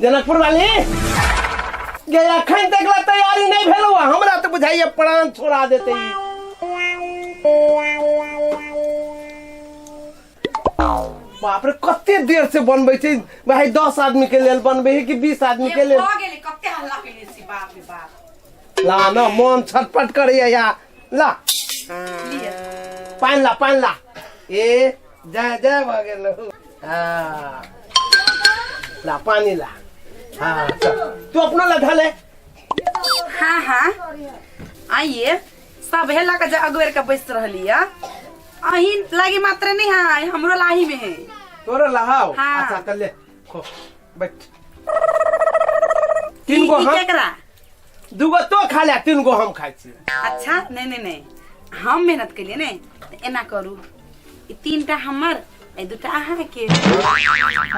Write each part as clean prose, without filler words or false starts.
जनकपुर वाली गे अखन तक ला तैयारी नहीं भेलो हमरा तो बुझाइए प्राण छोड़ा देते ई। बाप रे कते देर से बनबै छै भाई 10 आदमी के लेल बनबै है कि 20 आदमी के लेल भऽ गेलै कते हल्ला केने छी बाप रे बाप ला न मन छटपट करैया या ला लिअ पानि ला पानि ला ए जय जय भऽ गेल हाँ ला पानि ला हाँ चल तू अपनो ला धले हाँ हाँ आइए सब हेला के अगुएर के बैस रहली है अहीं लागी मात्र नहीं है हमरो लाही में है तोरो लहाओ हाँ। अच्छा चल ले खो बैठ तीन गो ई हम केकरा दूगो तो खा ले तीन गो हम खाइ छी अच्छा नहीं नहीं नहीं हम मेहनत केलिए ने तऽ एना करू ई तीनटा हमर ई दूटा अहाँके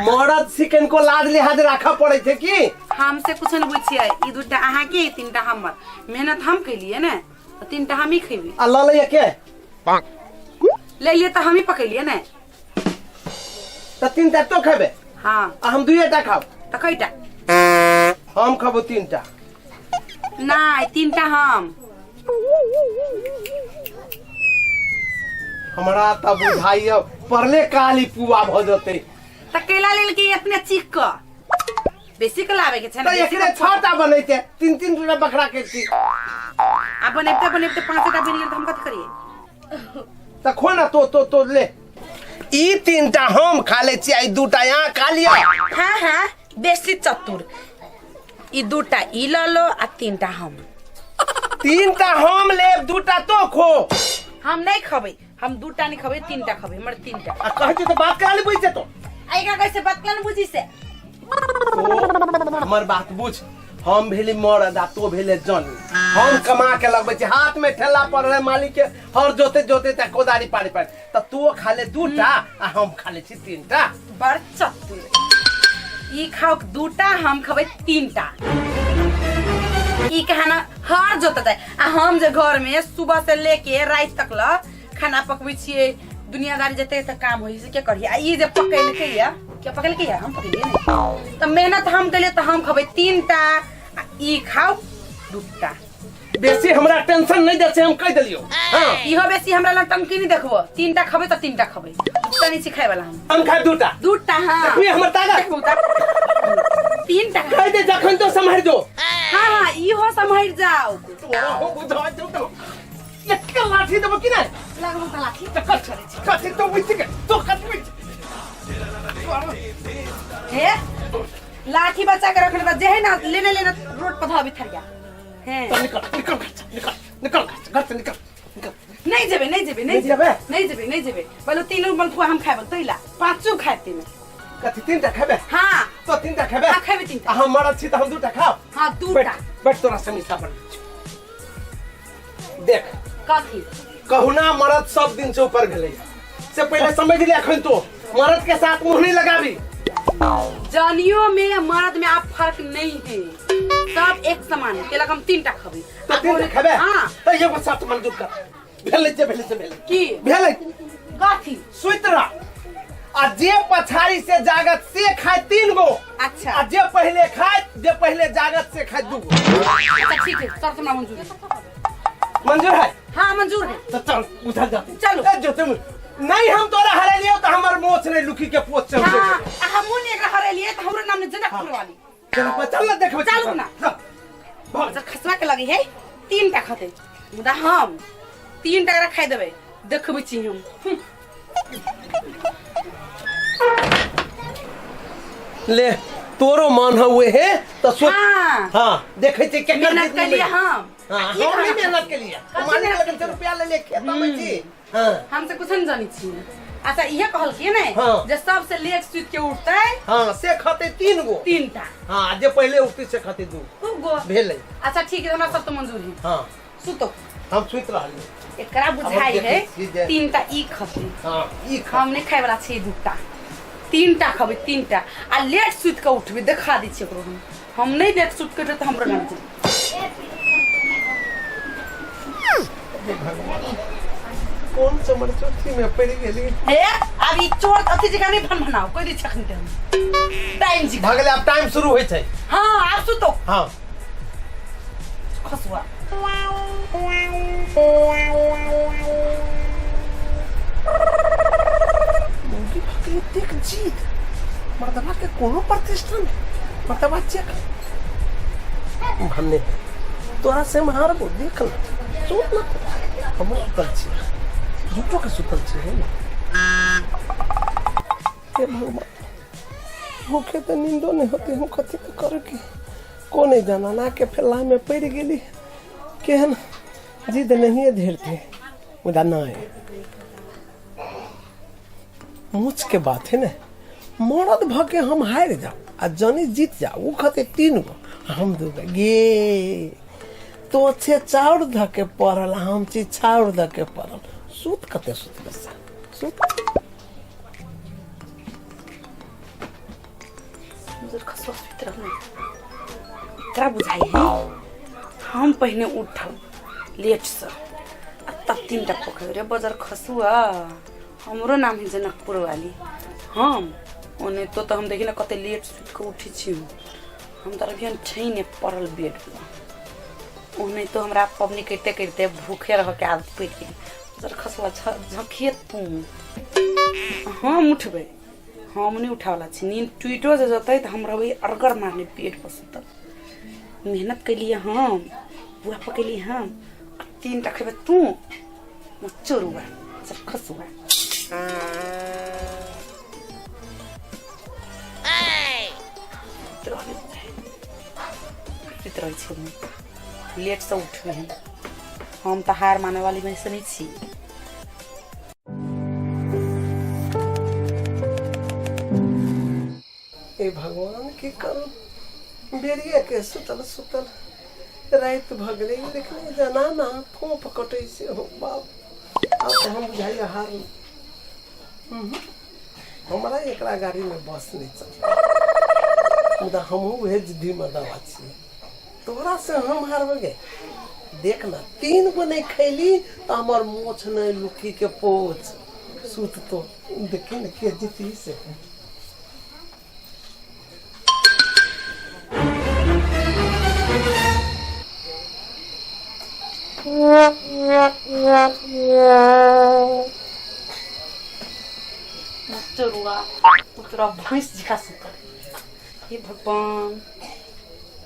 मरद सिकन को लाज लिहाज राखऽ पड़ै छै की हमसे कुछ नहीं बुझिए ई दूटा अहाँके ई तीनटा हमर मेहनत हम केलिए ने तऽ तीनटा हम ही खेबै आ लऽ लैया के ले लिए तऽ हम ही पकेलिए ने तऽ तीनटा तो खेबै हाँ आ हम दुइएटा खाब तऽ कैटा हम खबो तीनटा नहीं तीनटा हम हमरा तऽ बुझाइया परले काली पुआ भऽ जेतै तऽ केला लेल कि इतने चीख कऽ बेसी के लाबे के छै ने तऽ बेसी एकरे के- छटा बनैते तीन तीन टा बकरा के छी आ बनैबते बनैबते पाँचटा बनि गेल तऽ हम कथी करियै तऽ खो ना तो तो तो ले ई तीनटा हम खा लै छी आ ई दूटा यहाँ खा लिअ हाँ हाँ बेसी चतुर ई दूटा ई लऽ लो आ तीनटा हम तीनटा हम लेब दूटा तो खो हम नहीं खबै हम दूटा नहीं खबै तीनटा खबै हमर तीनटा आ कहै छी तऽ बात करा ले बुझि जेतो आ एकरा कैसे बात केना बुझी से तो हमर बात बुझ हम भेली मरद आ तो भेले जनी हम कमा के लगबै छी हाथ में ठेला पर रहे मालिक के हर जोते जोते त कोदारी पारी पारी त तू खा ले दूटा आ हम खा ले छी तीनटा बड़ चतुर ई खाओ दूटा हम खबै तीनटा ई खाना हर जोतते आ हम जे घर में सुबह से लेके रात तक ल खाना पकबै छियै दुनियादारी जते तक काम होइ से के करिए आ ई जे पकेलकै या के पकेलकै या हम पकेलियै ने तऽ मेहनत हम केलियै तऽ हम खबै तीनटा आ ई खाओ दूटा बेसी हमरा टेंशन नहीं दे छै हम कह देलियो हाँ इहो बेसी हमरा लग टंकी नहीं देखबो तीनटा खबै तऽ तीनटा खबै दूटा नहीं छी खाय वाला हम हम खाए दूटा दूटा हाँ देखबी हमर ताकत देखबो तऽ तीनटा कह दे जखन तो सम्हर जो हाँ हाँ इहो सम्हरि जाओ तोरा हो बुझा जो तो एक लाठी देबो कि नहीं लागबो तऽ लाठी तऽ कट कथी तो बुझि के तो कथी बुझि हे लाठी बचा के रखले बा जे है ना लेने लेने रोड पर धबी थरिया हैं तो निकल निकल घर से निकल निकल घर से घर से निकल निकल नहीं जेबे नहीं जेबे नहीं नहीं जेबे? नहीं जेबे नहीं जेबे बोलो तीनों मलपुआ हम खाए बोल ला पांचों खाए तीन कथी तीनटा खेबे हाँ तो तीनटा खेबे हाँ, खेबै तीनटा। आ हम मरद छी तऽ हम दूटा खाओ हाँ बैठ दूटा बैठ तोरा समीक्षा पर देख कथी कहुना मरद सब दिन से ऊपर भेलै से पहले समझ ले अखन तो मरद के साथ मुंह नहीं लगाबी जनियो में मर्द में आप फर्क नहीं है सब एक समान है तेलक हम तीन टा खबे तो तीन खेबे हाँ तो एगो साथ मंजूर कर भेलै जे भेलै से भेलै की भेलै कथी सुति रह आ जे पछाड़ी से जागत से खाए तीन गो अच्छा आ जे पहले खाए जे पहले जागत से खाए दू गो अच्छा ठीक है शर्त हमरा मंजूर है मंजूर है हाँ मंजूर है तो चल उधर जाते चलो। ए, जो तुम नहीं हम तोरा हरेलियो तो हमर मोछ नहीं लुकी के पोछ चल हाँ आ हमहूँ ने एकरा हरेलिए तो हमरो नाम ने जनकपुर वाली चल चल ना देखबे चलू ना। चल भाग। जब खसवा के लगी है तीन टा खते मुदा हम तीन टा खाइ देबै देखबै छी हम हम्म। ले तोरो मन हुए है तो सोच हाँ। हाँ देखे छी केकर मेहनत जीत के लिए मिलै। हम हाँ, ई हम नहीं खाना मेहनत के लिए कथी मालिक मेहनत लगन से रुपया ले ले खेत में छी हाँ हमसे कुछ नहीं जानी छी अच्छा इहे कहलखिन ने हाँ। जे सबसे लेट सुति के उठतै हाँ से खते तीन गो तीन टा हाँ जे पहले उठते से खते दू खूब गो भेलै अच्छा ठीक है हमरा सब तो मंजूर है हाँ सुतो हम सुति रहलियै एकरा बुझाइ अब है देखै छी जे- तीन टा ई खतै हाँ ई खा हम नहीं खाए वाला छै दूटा तीन टा खबै तीन टा आ लेट सुति के उठबै देखा दै छियै ओकरो हम हम नहीं लेट सुति के उठबै तऽ हमरो नाम छै। कोन चमरचोथी में पड़ि गेली। ए अब ई चोर अथी जगह नहीं भन भनाओ कोई दिच्छा नहीं हम टाइम जी। भऽ गेलै, आब टाइम शुरू होइ छै। हाँ आब सुतो। हाँ। खसुआ मौगी भऽ एतेक जीत, मर्दबा के कोनो प्रतिष्ठा नहीं। मर्दबा चेक भन्ने तोरा से हम हारबो, देख ल। सुत न, हम सुतल छी, झूठो के सुतल छी है ना। हे भगवान, भूखे तऽ नींदो नहीं होती, हम कथी के करे के को नहीं जाना ना के फेला में पड़ गेली। केहन जिद नहीं धेरते, मुदा नहीं मुझ के बात है ने। मरद भ के हम हार जाओ आ जनी जीत जाओ, उ खते तीन गो हम दू गो गे। तो छे चाउर ध के पड़ल, हम छी छाउर ध के पड़ल। सुत कते सुत बसा सुत। खसुआ सुति रहलै, एकरा बुझाइ है हम पहिने उठब लेटसँ आ तब तीन टा पकड़ रे बजर खसुआ। हमरो नाम है जनकपुर वाली। हम ओने तो हम देखी ना कते लेट सुति के उठै छी। हम तऽ अभी छै ने पड़ल बेड पर। ओने तो हमरा पबनी करिते करिते भूखे रह के आदत पड़ि गेल। बजर खसुआ झखिए तू, हम उठबै, हम नहि उठावला छी। नींद टूटियो जे जेतै तऽ हम रहबै अरगर मारने पेट पर सुतल। मेहनत केलियै हम, पूरा पकेलियै हम, आ तीन टा खेबै तू चोरुआ सब खसुआ। सुति रहै छी हम, लेटसँ उठबै हम। हम तऽ हार मानै वाली में से नहि छी। हे भगवान, की करू, बेरिए के सुतल सुतल राति भऽ गेलै। देखने जनाना फोप कटै छै। हो बाप, आब तऽ हम बुझाइए हार। हमरा एकरा गाड़ीमे बस नहि चलतै, मुदा हमहूँ उहे जिद्दी मर्दाबा छियै। तोरा से हम हारबै गे? देख ना, तीन गो नहीं खैली तो हमर मोछ नहीं लुकी के पोछ। सुत तो देखी ने के जीती से। चोरुआ तोरा भैंस जिका सुतल। हे भगवान,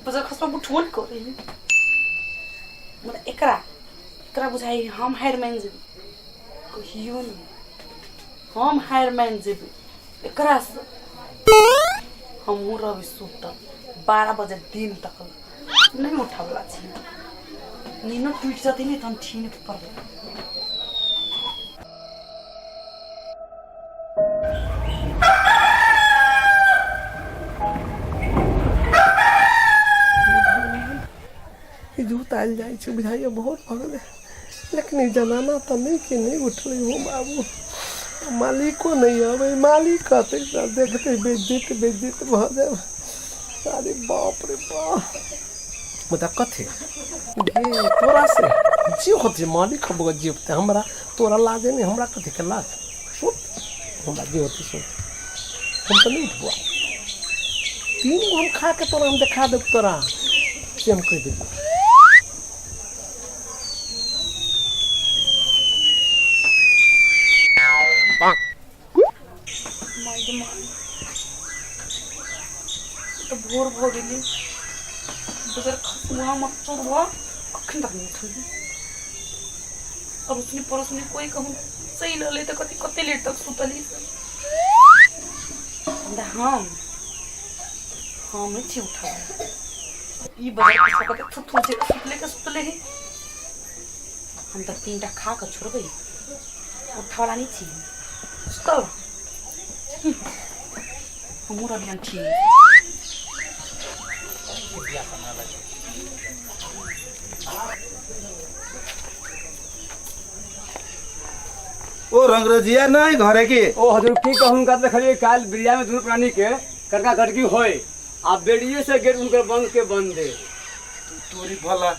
बजर खसबा उठबो नहि करै। मतलब एकरा एकरा बुझाइ हम हारि मानि जेबै। कहियो नहि हम हारि मानि जेबै एकरासँ। हमहूँ रहबै सुतल 12 बजे दिन तक, नहि उठऽवला छी। नीनो टूटि जेतै ने तहन ठीक पड़बै। ई जूत आयल जाइ छै, बुझाइए बहुत भऽ गेलै, लेकिन ई जनाना तऽ नहि के नहि उठलै। हो बाबू, मालिको नहि अबै। मालिक कहतै तऽ देखतै, बेज्जत बेज्जत भऽ जायब। अरे बाप रे बाप, मुदा कथी गे तोरा से जे होतै मालिक हम जे होतै। हमरा तोरा लाजे नहि, हमरा कथी के लाज? सुत, हमरा जे होतै से होतै। हम तऽ नहि उठबो। तीन गो हम खा के तोरा हम देखा देब तोरा से हम कहि देबो। माय गे माय, तऽ भोर भऽ गेलै। बजर खसुआ मचोरुआ अखन तक नहि उठल। अड़ोसनी पड़ोसनी कोई कहूँ चलि एलै तऽ कथी कते लेट तक सुतली। मुदा हम नहि छी उठल। ई बजर खसुआ कते थुथु छै, सुतले के सुतले है। हम तऽ तीन टा खा कऽ छोड़बै, उठऽवला नहि छी। सुतल हमहूँ रहलियन ठीक। ओ रंगरजिया नहीं घरे की? ओ हजूर, की कहूँ का देखलिए काल बिरिया में दुनू प्राणी के कटका कटकी होए आ बेड़िए से गेट उनकर बंद के बंद दे। तोरी भला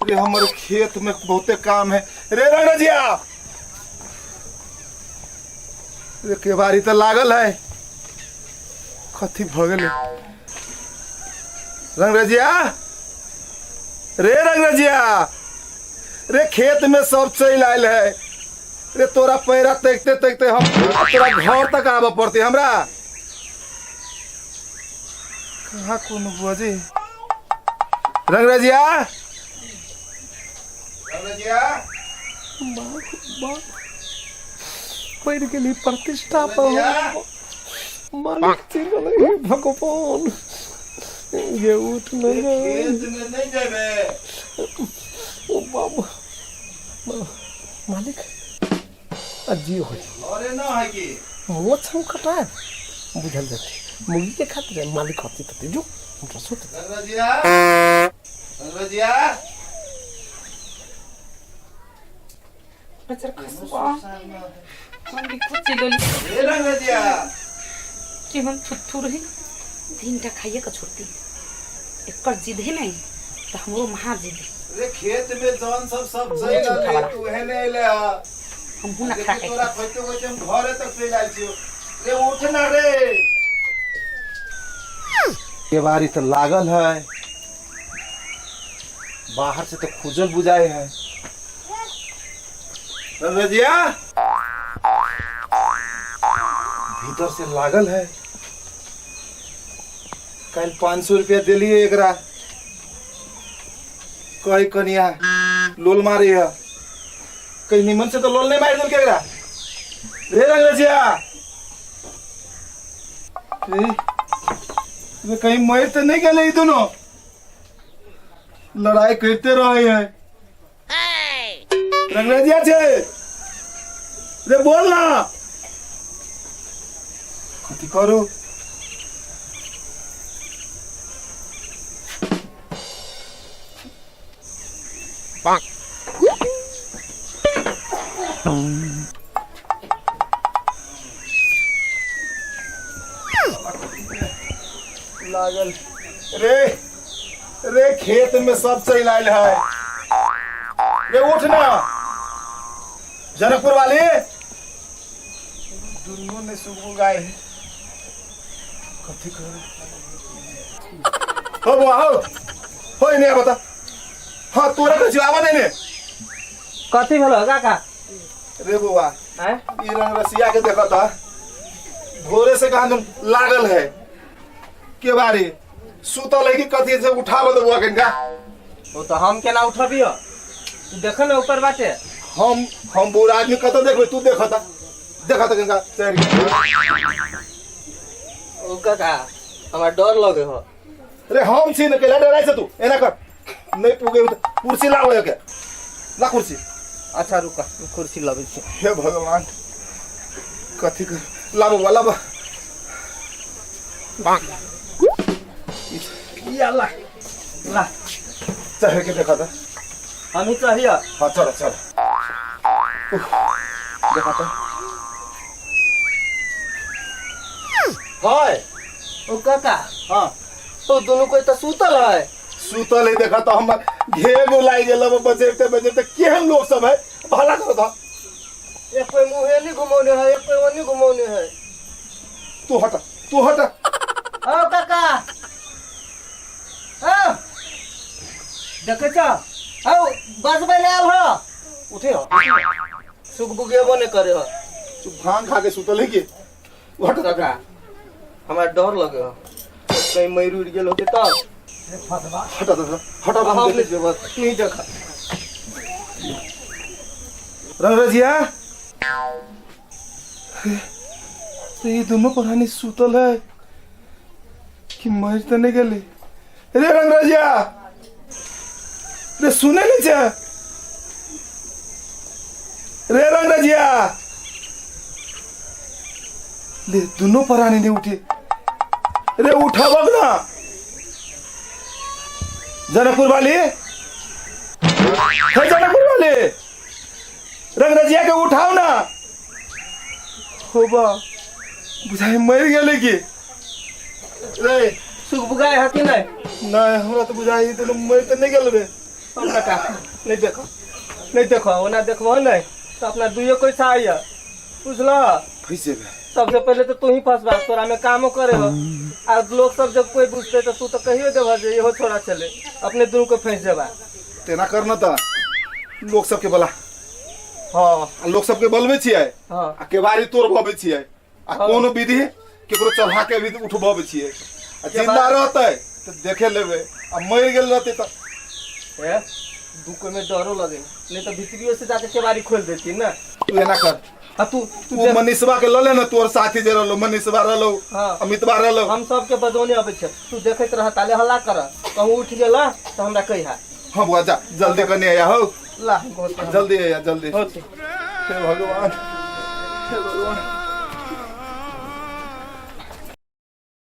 रे, हमर खेत में बहुते काम है रे रंगरजिया। रे केबारी तऽ लागल है, कथी भऽ गेलै? रंगरजिया रे, रंगरजिया रे, खेत में सब चलि आयल है रे। तोरा पैरा तकते तकते हम तोरा घर तक आबऽ पड़ते हमरा। कहाँ कोनो बुआ जी? रंगरजिया, रंगरजिया, पड़ि गेली प्रतिष्ठा पर। मालिक चिन्ह गेलै, भगवान ये उठ नहीं। खेत में नहीं जेबे? ओ बाबा, मालिक अजी हो। अरे ना है की मोछ हम कटाए बुझल जेतै मुर्गी के खातिर। मालिक हती तती जो हमरा सुत। रंगरजिया, रंगरजिया। बचर खसुआ हम भी कुछ गली। ए रंगरजिया। कि हम थुथु रही 3 टा खाइए के छोड़ती। एकर जिद है नहीं तो हमरो महा जिद है। रे खेत में जौन सब सब चलि रहले, तू हेने अइले ह। हम हुना खा देखी के तोरा खोजते खोजते हम घरे तक चलि आयल छियो। रे उठ ना रे, केबारी तऽ लागल है, बाहर से तो खुजल बुझाए है। रजिया भीतर से लागल है। कल 500 रुपया दिलिए एकरा, कही कनिया लोल मारी है। कहीं निमन से तो लोल नहीं मार दिल एकरा रे? रंगरजिया रे, रे कहीं मर तो नहीं गए? ई दोनों लड़ाई करते रहे हैं। रंगरजिया छे रे, बोल ना, कथी करू? लागल रे, रे खेत में सब चलि आयल है रे। उठ ना जनकपुर वाली। दुनू ने सुगबुगाय है। कथी करू? हो बुआ, हो हो, एने आबऽ तऽ। हाँ, तोरा कहै छियौ, आबऽ ने एने। कथी भेलो काका? रे बौआ। आँय? ई रंग रसिया के देखत ह, भोरे से कहाँ तुम लागल है के बारी। सुतल है कि कथी से? उठाबऽ दे बौआ कनिका। ओ तऽ हम केना उठबियो? तू देख ने, ऊपर बाटे। हम बूढ़ आदमी कतऽ देखबै? तू देखत, देखत कनिका चढ़ि के। ओ काका, हमरा डर लगे हो। रे हम छी ने, कैला डराइ छै तू? एना कर, नहीं पुगे तऽ कुर्सी लाबऽ के, ला कुर्सी। अच्छा रुक, कुर्सी लबै छी। हे भगवान, कथी कर? ला बौआ, ला बा। या ला ला। चढ़ के देखा था। हम ही चाहिए। हाँ, चलो चलो, देखा था हाय। ओ काका। हाँ। ओ दोनों कोई तो सुतल है। सुतल है, देखा तो हमर घेर लागि गेल। बचेते बचेते केहन लोग सब है, भला करो था। एक कोई मुँह नहीं घुमौने है, एक कोई ओनी घुमौने है। तू हट, तू हट। ओ काका, ओ देखे छ, औ बजबै ले आयल हो, उठे हो, सुख बुगेबो नहीं करे हो। तू भांग खा के सुतल है कि? हट। काका, हमरा डर लगे हो, कहीं मर उड़ गेल होते तब। हट हट हट। हम नहीं जेबो, नहीं देख। रंगरजिया, ये दोनों परानी सुतल है कि मर तो नहीं गेले? रे रंगरजिया रे, सुने नहीं छे रे रंगरजिया? ले दोनों परानी नहीं उठे। रे उठाबक ना जनकपुर वाली, हे जनकपुर वाले, रंगरजिया के उठाओ ना। हो बा, बुझाइ मरि गेलै की रे? सुख बुगाए है कि नहीं? नहीं, हमरा तऽ बुझाइ तऽ मरि तऽ नहि गेल रे। हम काका नहीं देखो, नहीं देखो, ओना देखबो नहीं तो अपना दुइयो कोई आइए, बुझल? फंसि जेबै। सबसे पहले तो तू ही फंसबा, तोरा में कामो करे हो आ लोग सब जब कोई बुझते तो तू तो कहियो देबा जे इहो छोड़ा चले, अपने दुनू के फंस जेबा। तेना कर न तऽ लोक सबके बोला। आ लोक सबके बोलबै छियै। आ केबाड़ी तोड़बबै छियै आ कोनो विधि केकरो चढ़ा के भी उठबबै छियै आ जिंदा रहतै तऽ देखे लेबै आ मरि गेल रहतै तऽ ए दुको में डरो लगे, नहीं तो भीतरियो से जाके केवाड़ी खोल देती ना। तू एना कर। आ तू तू ओ मनीषवा के लऽ ले ने, तोर साथी जे रहलो, मनीषवा रहलो। अमितवा रहलो। हम सबके बजौने अबै छै, तू देखैत रह, ताले हल्ला कर, कहूँ उठ गेला तो हमरा कहिहा। हाँ बुआ, जा जल्दी कनी आया हो। ला बहुत जल्दी आया जल्दी। होते। हे भगवान, हे भगवान।